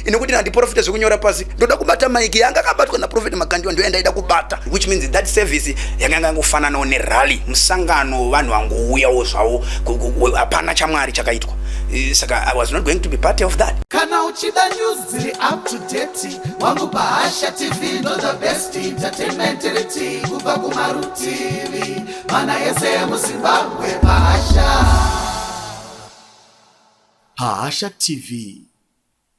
Inekuti handiprofita zvekunyora pasi, ndoda kubata maiki yanga akabatwa naProphet Makandiwa, ndoya ndaida kubata, which means that service yanga yangofananawo nerally, musangano, vanhu vangouyawo zvavo, hapana chaMwari chakaitwa. Saka I was not going to be part of that. Kana uchida news dziri up to date, wangu, paHasha TV ndo the best entertainment riti kubva kumarutivi mana ese emuZimbabwe. Pahasha, Pahasha TV,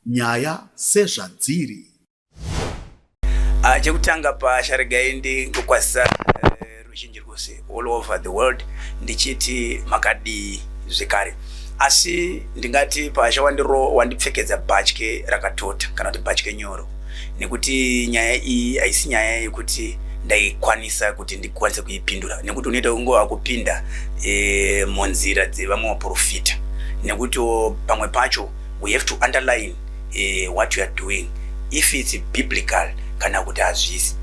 nyaya sezvadziri. Chekutanga pasha, regai ndingokwazisa ruzhinji rwose all over the world ndichiti makadii zvekare. Asi ndingati pasha wandiro wandipfekedza bhatye rakatota, kana kuti bhatye nyoro, nekuti nyaya iyi haisi nyaya yekuti ndaikwanisa kuti ndikwanise kuipindura, nekuti unoita kungova kupinda munzira dzevamwe vaprofita, nekuti pamwe pacho we have to underline what you are doing, if it's biblical kana kuti hazvisi.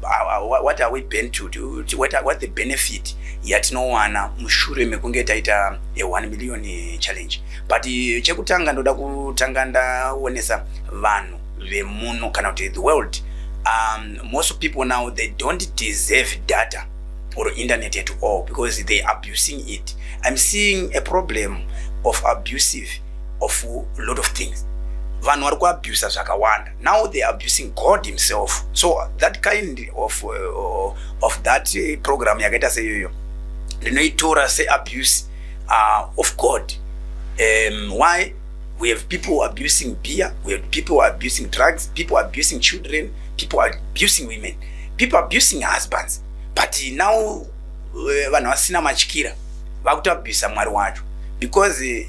What are we bent to what the benefit yatinowana mushure mekunge taita a 1 million challenge? But chekutanga, ndoda kutanga ndaonesa vanhu vemuno kana kuti the world, most people now, they don't deserve data or internet at all because they abusing it. I'm seeing a problem of abusive of a lot of things. Vanhu vari kuabusa zvakawanda. Now they are abusing God himself. So that kind of that program yakaita seiyoyo ndinoitora seabuse of God. Why we have people abusing beer, we have people abusing drugs, people abusing children, people abusing women, people abusing husbands, but now vanhu vasina matyira vakutoabusa Mwari wacho, because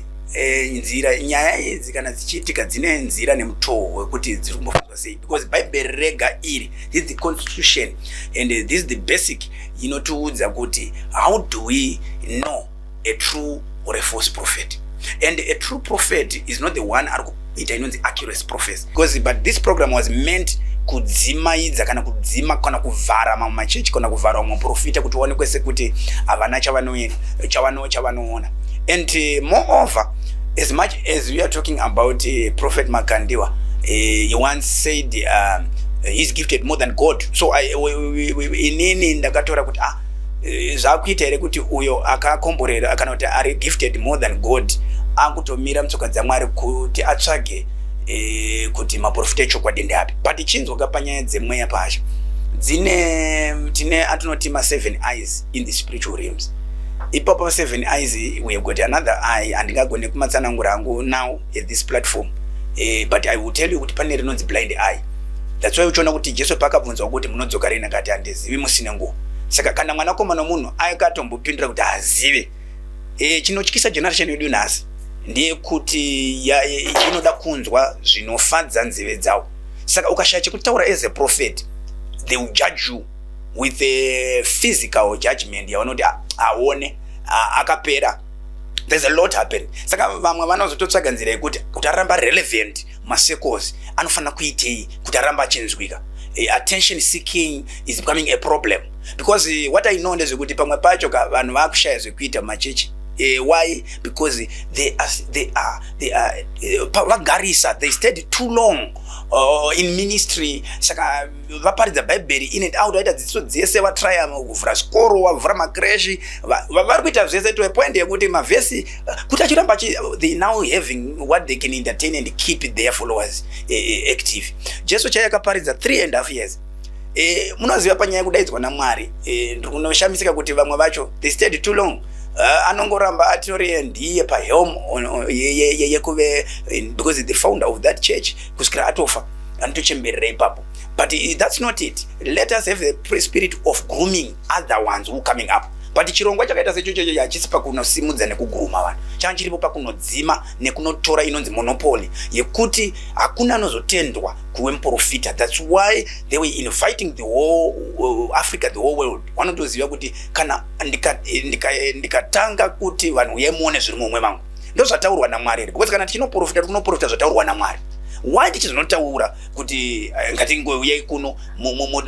nzira nyaya idzi kana dzichiitika dzine nzira nemutoo wekuti dziri kumbofambwa sei, because Bhaibheri rega iri, this is the constitution and this is the basic inotiudza kuti how do we know a true or a false prophet. And a true prophet is not the one ari kuita inonzi accuracy prophecy, because, but this program was meant kudzimaidza kana kudzima kana kuvhara mamwe machechi kana kuvhara vamwe muprofita kuti waonekwe sekuti havana chavanoona. And moreover, as much as we are talking about Prophet Makandiwa, he once said he's gifted more than God. So inini ndakatora kuti, ah, zvakuita here kuti uyo akakomborera kana kuti ari gifted more than God akutomira mutsoka dzaMwari kuti atsvage kuti maprofita echokwadi ndeapi? But chinzwaka, panyaya dzemweya pasha dzine tine atinoti ma7 eyes in the spiritual realms. Ipapo seven eyes, we have got another eye, handingagone kumatsanangura hangu now at this platform, but I will tell you kuti pane rinonzi blind eye. That's why uchiona kuti Jesu paakabvunzwa kuti munodzoka rini, akati handizivi musine nguva. Saka kana mwanakomana womunhu akatombopindura kuti hazive. Chinotyisa generation yedu nhasi ndeyekuti inoda kunzwa zvinofadza nzeve dzavo. Saka ukashaya chekutaura as a prophet, they will judge you with a physical judgment yavanoti aone akapera. There's a lot happen. Saka vamwe vanozototsvaga nzira yekuti kuti aramba relevant macircles, anofanira kuitei kuti aramba achinzwika. Attention seeking is becoming a problem, because what I know ndezvekuti pamwe pacho ka vanhu vakushaya zvekuita mumachechi. Why? Because they are vagarisa, they stayed too long in ministry. Saka vaparidza Bhaibheri in and out, vaita dzidziso dzese, vatraya kuvhura zvikoro, vavhura makreshi, vari kuita zvese to a point yekuti mavhesi kuti achiramba, they now having what they can entertain and keep their followers active. Jesu chaiye akaparidza 3.5 years. Munoziva panyaya yekudaidzwa naMwari, ndiri kunoshamisika kuti vamwe vacho, they stayed too long. Anongoramba atori ndiye pahelm yekuve, because the founder of that church, kusvikira atofa anotochemberera ipapo. But that's not it. Let us have the spirit of grooming other ones who coming up. But chirongwa chakaita sechocho hachisi pakunosimudza nekuguruma vanhu, changa chiripo pakunodzima nekunotora inonzi monopoly yekuti hakuna anozotendwa kuve muprofita. That's why they were inviting the whole Africa, the whole world. Vanotoziva kuti kana ndikatanga ndika kuti vanhu uyai muone zviri mumwe mangu, ndozvataurwa naMwari here? Because kana tichinoprofita, tinoprofita zvataurwa naMwari. Why tichizonotaura kuti ngatingouyai kuno,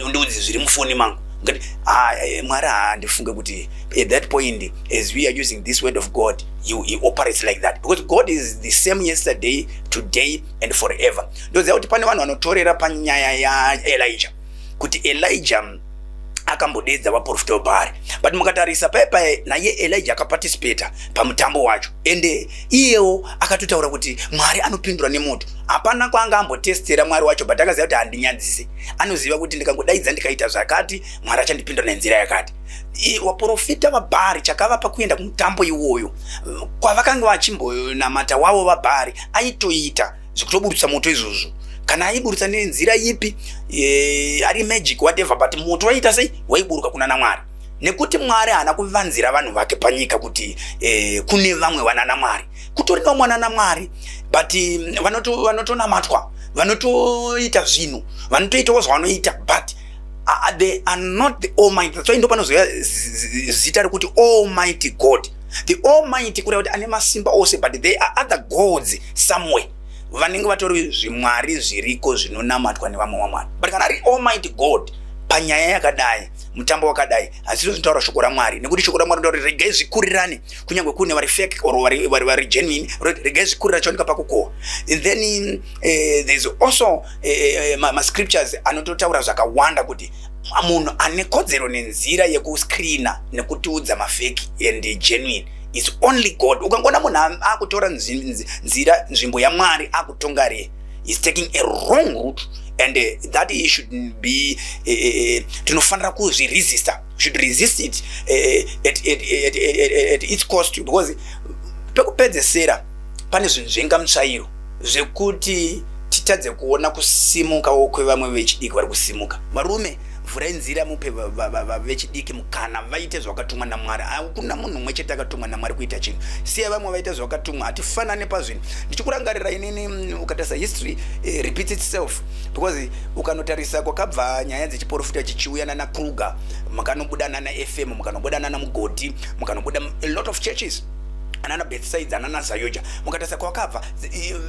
ndiudzi zviri mufoni mangu? Ngati ah, Mwari haandifunge kuti at that point, as we are using this word of God, he operates like that, because God is the same yesterday, today and forever. Ndoziva kuti pane vanhu vanotorera panyaya yaElijah, kuti Elijah akambodedza vaprofita veBhaari, but mukatarisa paye paye, naye Elijah akaparticipata pamutambo wacho, ende iyewo akatotaura kuti Mwari anopindura nemoto. Hapana kwaanga ambotestera Mwari wacho, but akaziva kuti handinyadzise. Anoziva kuti ndikangodaidza, ndikaita zvakati, Mwari achandipindura nenzira yakati. Vaprofita vaBhaari, chakavapa kuenda kumutambo iwoyo, kwavakanga vachimbonamata wavo vaBhaari, aitoita zvekutoburutsa moto izvozvo, kana aiburutsa nenzira ipi, ari magic, whatever, but moto waiita sei? Waiburuka kuna naMwari, nekuti Mwari haana kuvanzira vanhu vake panyika kuti kune vamwe vanana Mwari. Kutori nevamwe vanana Mwari, but vanotonamatwa, vanotoita zvinhu, vanotoitawo zvavanoita, but they are not the Almighty. That's why ndo panozoya zita rekuti Almighty God. The Almighty kureva kuti ane masimba ose, but there are other gods somewhere vanenge vatori zvimwari zviriko zvinonamatwa nevamwe vamwari. But kana ari Almighty God, panyaya yakadai, mutambo wakadai, hazvizvo zvinotaura shoko raMwari, nekuti shoko raMwari rinotaura kuti regai zvikurirane, kunyange kune vari fake or vari genuine, regai zvikurira, chaoneka pakukohwa. And then there's also mascriptures anototaura zvakawanda kuti munhu ane kodzero nenzira yekuscreena nekutiudza mafake and genuine is only God. Ukangoona munhu akutora nzira, nzvimbo yaMwari, akutonga re is taking a wrong route, and that he should be tinofanira kuzviresista, should resist it at its cost, because pekupedzesera pane zvinhu zvengamutsvairo zvekuti titadze kuona kusimukawo kwevamwe vechidiki vari kusimuka. Varume, vhurai nzira, mupe vechidiki mukana vaite zvakatumwa naMwari. Hakuna munhu mumwe chete akatumwa naMwari kuita chinhu. Siya vamwe vaite zvakatumwa. Hatifanane pazvinhu. Ndichikurangarira inini, ukatarisa, history repeats itself, because ukanotarisa kwakabva nyaya dzechiprofita chichiuya nana Kruger, makanobuda nana FM, mukanobuda nana Mugodhi, mukanobuda a lot of churches, anana Bethsaida, anana Zayoja. Mukatarisa kwakabva,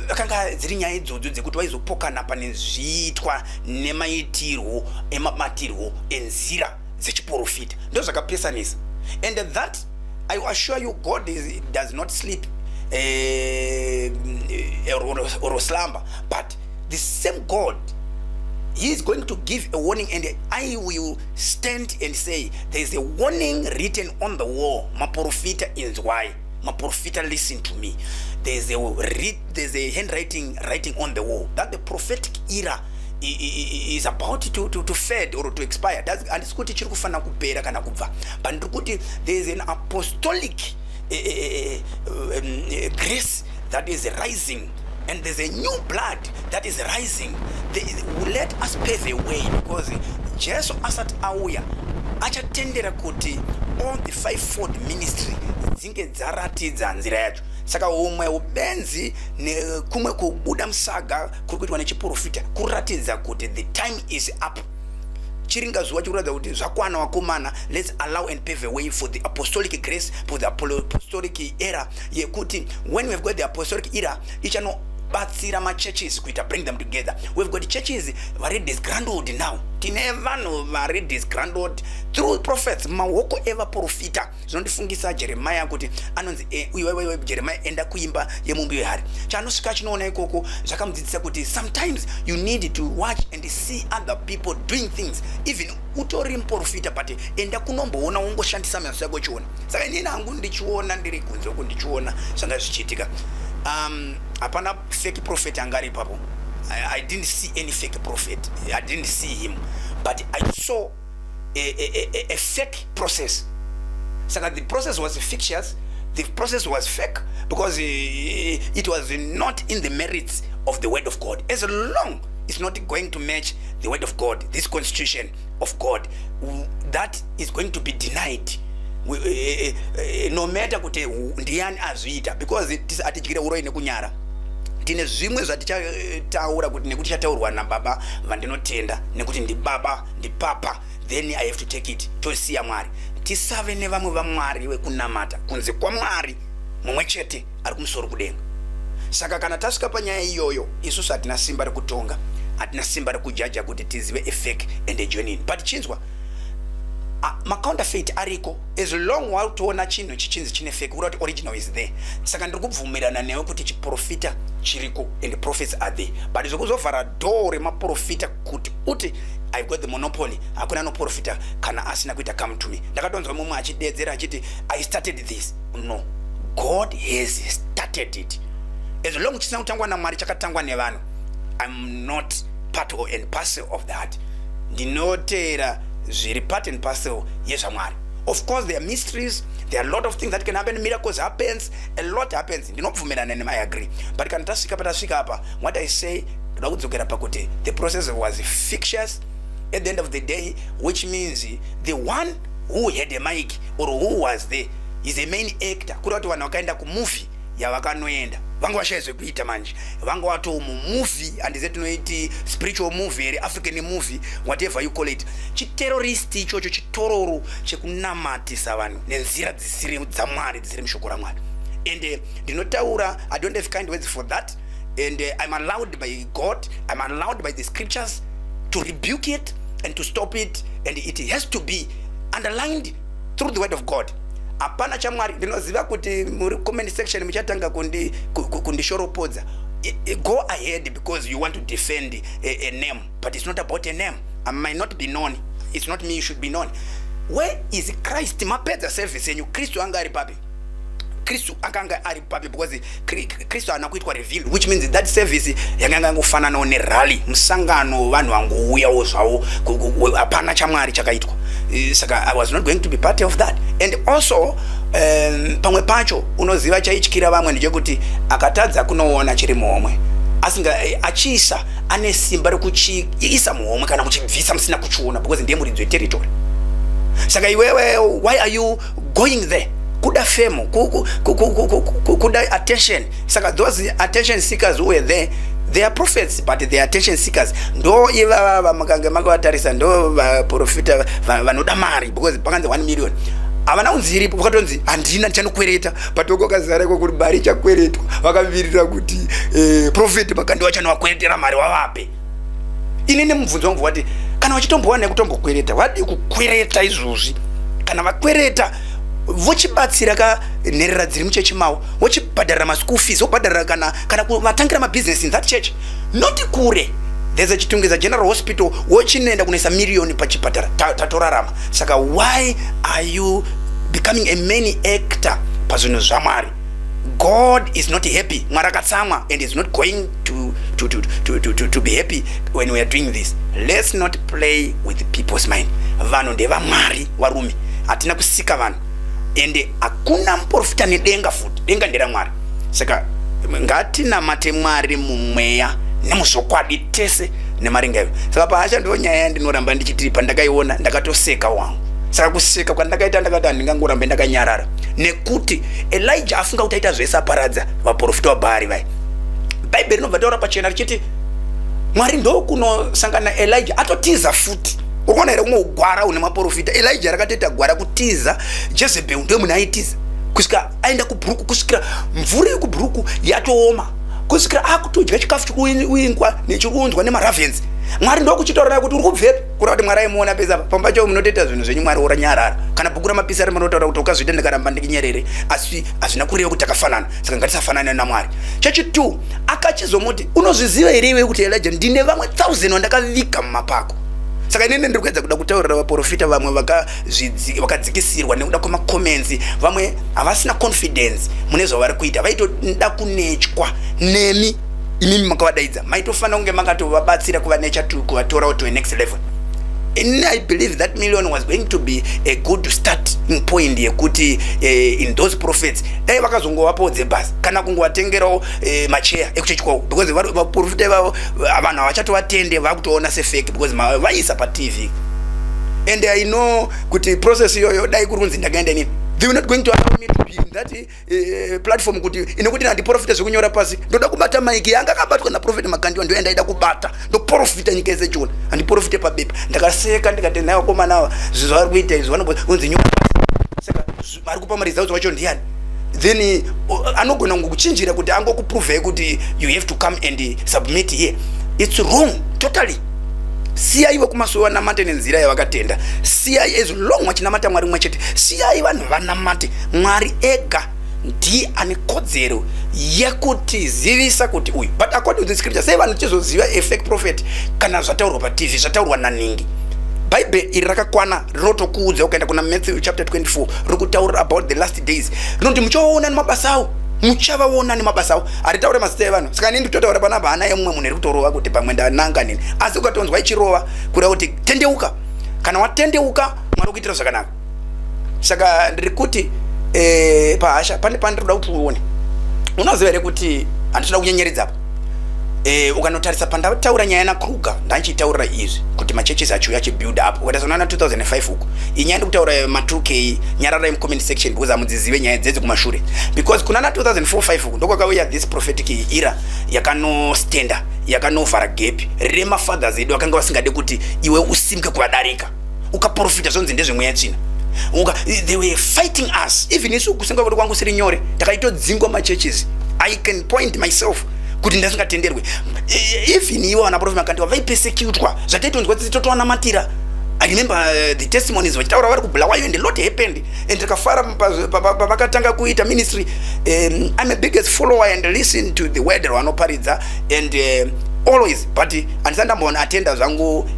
vakanga dziri nyaya idzodzo dzekuti vaizopokana pane zviitwa nemaitirwo emamatirwo enzira dzechiprofita. Ndo zvakapesanisa. And that I assure you, God does not sleep or slumber, but the same God, he is going to give a warning, and I will stand and say there is a warning written on the wall. Maprofita, inzwai. Maprofita, listen to me. There's a handwriting writing on the wall that the prophetic era is about to fade or to expire. Handisi kuti chiri kufanira kupera kana kubva, but ndiri kuti there is an apostolic grace that is rising, and there's a new blood that is rising. Let us pave a way, because Jesu asati auya achatendera kuti all the fivefold ministry dzinge dzaratidza nzira yacho. Saka umwe ubenzi nekumwe kubuda musaga kuri kuitwa nechiprofita kuratidza kuti the time is up. Chiringazuva chikuratidza kuti zvakwana, vakomana. Let's allow and pave a way for the apostolic grace, for the apostolic era, yekuti when we've got the apostolic era, ichanobatsira machurches kuita bring them together. We've got churches vari disgruntled now. Tine vanhu vari disgruntled through prophets, maoko evaprofita. Zvinondifungisa Jeremiah, kuti anonzi, iwewe Jeremiah, enda kuimba yemumbi wehari. Chaanosvika achinoona ikoko zvakamudzidzisa kuti sometimes you need to watch and see other people doing things, even utori muprofita, but enda kunomboona, wongoshandisa maso yako uchiona. Saka inini hangu ndichiona, ndiri kunze uku, ndichiona zvanga zvichiitika, hapana fake prophet anga ari ipapo. I didn't see any fake prophet. I didn't see him, but I saw a fake process. Saka the process was fictitious, the process was fake, because it was not in the merits of the word of God. As long it's not going to match the word of God, this constitution of God, that is going to be denied, no matter kuti ndiani azviita, because hatidyire uroi nekunyara. Tine zvimwe zvatichataura kuti nekuti chataurwa nababa vandinotenda, nekuti ndibaba, ndipapa, then I have to take it. Tosiya Mwari. Tisave nevamwe vamwari vekunamata kunze kwaMwari mumwe chete ari kumusoro kudenga. Saka kana tasvika panyaya iyoyo, isusu hatina simba rekutonga, hatina simba rekujaja kuti tizive a fake and a genuine, but chinzwa. Ah, macounterfeit ariko. As long watoona chinhu chichinzi chine fake, kureva kuti original is there. Saka ndiri kubvumirana newe kuti chiprofita chiriko and prophets are there, but zvekuzovhara door remaprofita kuti uti I've got the monopoly, hakuna anoprofita kana asina kuita come to me. Ndakatonzwa mumwe achidedzera achiti, "I started this." No, God has started it. As long chisina kutangwa naMwari, chakatangwa nevanhu, I'm not part and parcel of that. Ndinoteera zviri part and parcel yezvaMwari. Of course there are mysteries, there are a lot of things that can happen, miracles happens, a lot happens. Ndinobvumirana nemi, I agree, but kana tasvika patasvika apa, what I say, ndoda kudzokera pakuti the process was fictitious at the end of the day, which means the one who had a mic or who was there is a main actor. Kureva kuti vanhu vakaenda kumovie yavakanoenda, vanga vashaya zvekuita manje, vanga vato mumovie. Handize tinoiti spiritual movie here, African movie, whatever you call it. Chiterrorist ichocho, chitororo chekunamatisa vanhu nenzira dzisiri dzaMwari, dzisiri mushoko raMwari. And ndinotaura, I don't have kind words for that, and I'm allowed by God, I'm allowed by the scriptures to rebuke it and to stop it, and it has to be underlined through the word of God. Hapana chaMwari. Ndinoziva kuti muri comment section muchatanga kundishoropodza. Go ahead, because you want to defend a name, but it's not about a name. I might not be known. It's not me you should be known. Where is Christ? Mapedza service yenyu, Kristu anga ari papi? Kristu akanga ari papi? Because Kristu haana kuitwa revealed, which means that service yakanga yangofananawo nerally, musangano, vanhu vangouyawo zvavo, hapana chaMwari chakaitwa. Saka I was not going to be part of that. And also pamwe pacho, unoziva chaityira vamwe ndechekuti akatadza kunoona chiri muhomwe, asinga achiisa, ane simba rekuchiisa muhomwe kana kuchibvisa musina kuchiona, because ndiye muridzi weterritory. Saka iwewe, why are you going there? Kuda fame, kuda attention. Saka those attention seekers who were there, they are prophets, but they are attention seekers. Ndo ivava vamukange makavatarisa, ndo vaprofita vanoda mari, because pakanzi 1 million, havana kunzi iripo, vakatonzi handina, ndichanokwereta. But kwakazara iko kuti mari ichakweretwa, vakavirira kuti Prophet Makandiwa vachanovakweretera mari wavape. Ini nemubvunzo wangu wati, kana vachitombowana nekutombokwereta, vadii kukwereta izvozvi? Kana vakwereta, vochibatsira ka nherera dziri muchechi mavo, vochibhadharira maschool fees, vobhadharira kana kuvatangira mabusiness in that church. Not kure, there's a Chitungwiza General Hospital, wochinoenda kunoisa miriyoni pachipatara, tatorarama. Saka why are you becoming a main actor pazvinhu zvaMwari? God is not happy. Mwari akatsamwa and is not going to be happy when we are doing this. Let's not play with people's mind. Vanhu ndevamwari, varume. Hatina kusika vanhu, ende hakuna muprofita nedenga futi. Denga nderamwari. Saka ngatinamate Mwari mumweya nemuzvokwadi tese nemaringa ivo. Saka pahasha ndo nyaya yandinoramba ndichiti, pandakaiona ndakatoseka wangu. Saka kuseka kwandakaita, ndakati handingangorambe ndakanyarara, nekuti Elijah afunga kuti aita zvese, aparadza vaprofita vaBhaari vai. Bhaibheri rinobva taura pachena richiti Mwari ndokunosangana naElijah atotiza futi. Uri kuona here umwe ugwara une maprofita? Elijah rakatoita gwara kutiza Jezebel. Ndiye munhu aitiza kusvika aenda kubhuruku, kusvikira mvura yekubhuruku yatooma, kusvikira akutodya chikafu chikuingwa nechikuunzwa nemaravens. Mwari ndokuchitaura kuti uri kubvepi? Kureva kuti Mwari aimuona pesa apa. Pamba cho munotoita zvinhu zvenyu, Mwari oranyarara. Kana bhuku ramapisa rinotaura kuti ukazviita ndikaramba ndikinyerere, asi hazvina kureva kuti takafanana. Saka ngatisafanane naMwari. Chechi2, akachizomuti, "Unozviziva here iwe kuti Elijah, ndine vamwe 1000 vandakavika mumapako?" Saka inini ndiri kuedza kuda kutaurira vaprofita vamwe vakadzikisirwa nekuda kwemacomments, vamwe havasina confidence mune zvavari kuita, vaitoda kunechwa nemi imimi makavadaidza. Maitofanira kunge makatovabatsira kuvanecha, kuvatorawo to a next level. And I believe that million was going to be a good starting point yekuti in those prophets dai vakazongovapawo dzebhasi kana kungovatengerawo macheya ekuchechi kwavo, because vaprofita ivavo vanhu havachatovatende, vakutoona sefake because vaisa paTV. And I know kuti process iyoyo, dai kuri kunzi ndakaenda inini, they were not going to allow me to be in that platform, kuti inekuti handiprofita zvekunyora pasi. Ndoda kubata maiki yanga akabatwa naProphet Makandiwa, ndo yandaida kubata, ndoprofita nyika yese chiona. Handiprofite pabepa. Ndakaseka ndikati, "Nai vakomana ava, zvinhu zvavari kuita izvi, vanonzi nyora pasi." Saka vari kupa maresults wacho ndiani? Then anogona kungokuchinjira kuti angokupruvhei kuti you have to come and submit here. It's wrong totally. Siyai vekumasowe vanamate nenzira yavakatenda. Siyai, as long vachinamata Mwari mumwe chete, siyai vanhu vanamate Mwari ega. Ndiye ane kodzero yekutizivisa kuti uyu. But according to the scripture, sei vanhu tichizoziva a fake prophet kana zvataurwa paTV, zvataurwa naningi? Bhaibheri iri rakakwana, rinotokuudza. Ukaenda kuna Matthew chapter 24, riri kutaura about the last days. Rinoti muchavaona nemabasa avo, muchavaona nemabasa avo. Haritaure mazita evanhu. Saka nini nditotaura panapa, hana yemumwe munhu iri kutorova kuti pamwe ndananga nini, asi ukatonzwa ichirova, kureva kuti tendeuka. Kana watendeuka, Mwari ukuitira zvakanaka. Saka ndiri kuti pahasha pane pandinoda kuti uone. Unoziva here kuti handitoda kunyenyeredza apa? Ukanotarisa pandataura nyaya naKruger, ndandichitaurira izvi kuti machurches achiuya achibuild up. Ukatarisa unoona 2005 uku, inyaya ndikutaura ma2K. Nyararai mucomment section because hamudzizive nyaya dzedzi kumashure, because kuna na 2004 5 uku ndokwakauya this prophetic era yakanostenda, yakanovhara gap remafathers edu akanga vasingade kuti iwe usimuke kuvadarika. Ukaprofita, zvonzi ndezvemweya tsvina. They were fighting us. Even isu kusenga kuti kwangu siri nyore, takaitodzingwa machurches. I can point myself kuti ndasingatenderwe. Even ivo vana Prophet Makandiwa vaipersecutwa, zvataitonzwa tsitsi totowanamatira. I remember the testimonies vachitaura vari kuBulawayo, and a lot happened, and tikafara pavakatanga kuita ministry. I'm a biggest follower and listen to the word rwanoparidza and always, but handisati ndamboona atenda zvangu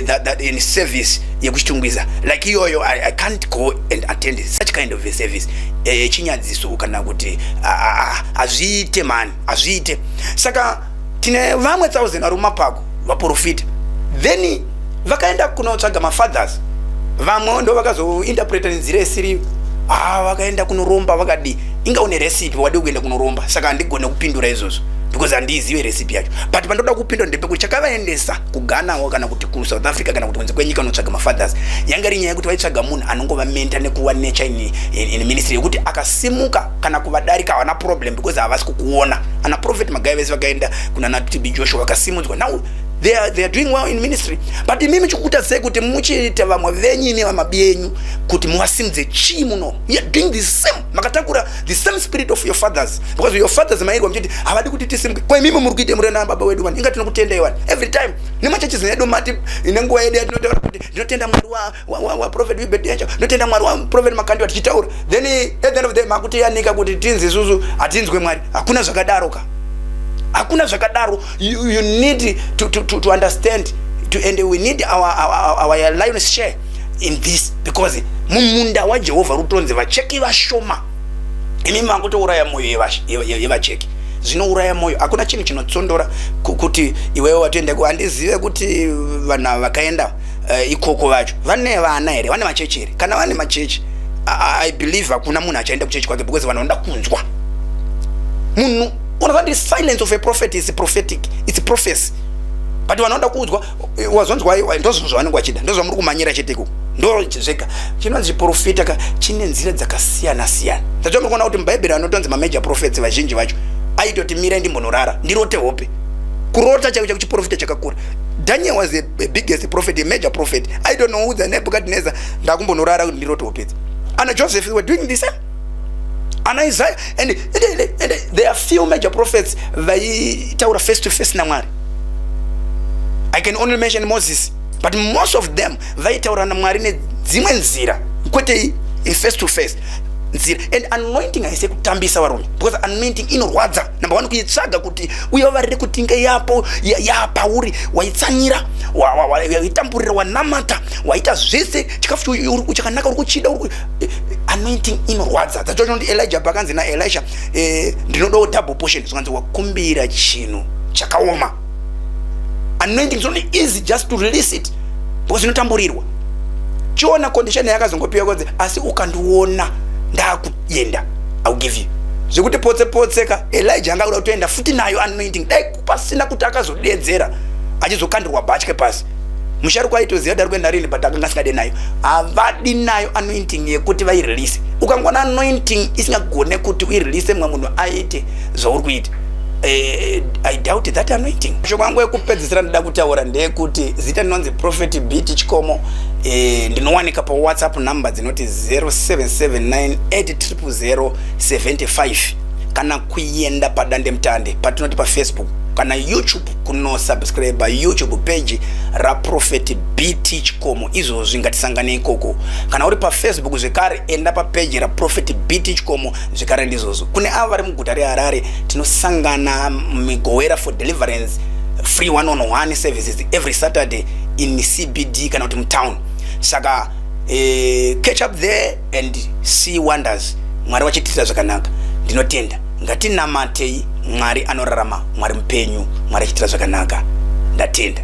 that in service yekuChitungwiza like iyoyo. I can't go and attend such kind of a service, chinyadziso kana kuti hazviite mani, hazviite. Saka tine vamwe thousand vari mumapako vaprofita, then vakaenda kunotsvaga mafathers. Vamwe ndo vakazointerpreta nenzira isiriyo. Ah, vakaenda kunoromba, vakadi inga une recipe, wadi kuenda kunoromba. Saka handigone kupindura izvozvo because handiizive recipe yacho, but pandoda kupindura ndepekuti chakavaendesa kuGhanawo kana kuti kuSouth Africa kana kuti kunze kwenyika unotsvaga mafathers yanga iri nyaya yekuti vaitsvaga munhu anongovamenta nekuva nurture in ministry, yekuti akasimuka kana kuvadarika havana problem because havasi kukuona. Ana Prophet Magai vese vakaenda kuna na TB Joshua vakasimudzwa. Now they are doing well in ministry, but imimi chikukuta sei kuti muchiita vamwe venyu imi vamabi enyu kuti muvasimudze? Chii muno? You are doing the same. Makatakura the same spirit of your fathers, because your fathers mairwa muchiti havadi kuti tisimuke. Ko imimi muri kuite muri na baba wedu vani? Inga tinokutendai wani every time nemachurches edu, mati nenguva yedu yatinotaura kuti ndinotenda Mwari waProphet Uebert Angel, ndinotenda Mwari waProphet Makandiwa, tichitaura. Then at the end of the day makutiyanika kuti tinzi isusu hatinzwe Mwari. Hakuna zvakadaro ka, hakuna zvakadaro. You need to understand and we need our lion's share in this, because mumunda waJehovha rutonzi vacheki vashoma. Imi mangutouraya mwoyo yevacheki. Zvinouraya mwoyo. Hakuna chinhu chinotsondora kuti iwewe watoenda. Handizive kuti vanhu ava vakaenda ikoko vacho vane vana here, vane machechi here? Kana vane machechi, I believe hakuna munhu achaenda kuchechi kwake, because vanhu vanoda kunzwa munhu. Unoziva kuti silence of a prophet is prophetic, it's prophecy, but vanhu vanoda kuudzwa, wazonzwa, ndozvinhu zvavanenge vachida, ndozvamuri kumanyira chete ikoko, ndo zvega. Chinonzi chiprofita ka chine nzira dzakasiyana siyana. Tacho muri kuona kuti mubhaibheri anotonzi mamajor prophets vazhinji vacho aitoti, "Mirai ndimbonorara, ndirote hope." Kurota chaiko chaiko chiprofita chakakura. Daniel was a biggest prophet, a major prophet. Aitonoudza Nebukadnezar, "Ndakumbonorara kuti ndirote hope idzi." Ana Joseph were doing the same, ana Isaiah, and there are few major prophets vaitaura face to face naMwari. I can only mention Moses, but most of them vaitaura naMwari nedzimwe nzira, kwete face to face nzira. And anointing haisi kutambisa, varume, because anointing inorwadza. Number one, kuitsvaga kuti uye vavarire kuti inge yapo yapauri, waitsanyira, waitamburira, wanamata, waita zvese, chikafu chakanaka uri kuchida. Anointing inorwadza. Dzacho kuti Elijah pakanzi naElisha, "Ndinodawo double portion," zvikanzi, "Wakumbira chinhu chakaoma." Anointing is only easy just to release it because inotamburirwa. Chiona condition yakazongopiwa kunzi, "Asi ukandiona ndakuenda, I will give you." Zvekuti potse potseka, Elijah anga kuda kutoenda futi nayo anointing, dai pasina kuti akazodedzera achizokandirwa bhatye pasi. Musharuko aitoziva kuti ari kuenda rini, but akanga asingade nayo. Havadi nayo anointing yekuti vairelease. Ukangoona anointing isingagone kuti uirelease, mumwe munhu aite zvauri kuita, I doubt that anointing. Shoko angu ekupedzisira ndida kutaura ndeyekuti zita ndinonzi Prophet Bt Chikomo. Ndinowanika paWhatsApp number dzinoti 0779800075, kana kuenda padandemutande patinoti paFacebook. Kana YouTube, kunosubscribe YouTube page raProphet BT Chikomo izvozvi. Ngatisangane ikoko. Kana uri paFacebook zvekare, enda papeji raProphet BT Chikomo zvekare. Ndizvozvo. Kune avo vari muguta reHarare, tinosangana Migowera for deliverance, free one on one services every Saturday in CBD kana kuti mutown. Saka catch up there and see wonders. Mwari vachitiitira zvakanaka. Ndinotenda. Ngatinamatei. Mwari anorarama, Mwari mupenyu, Mwari achiitira zvakanaka. Ndatenda.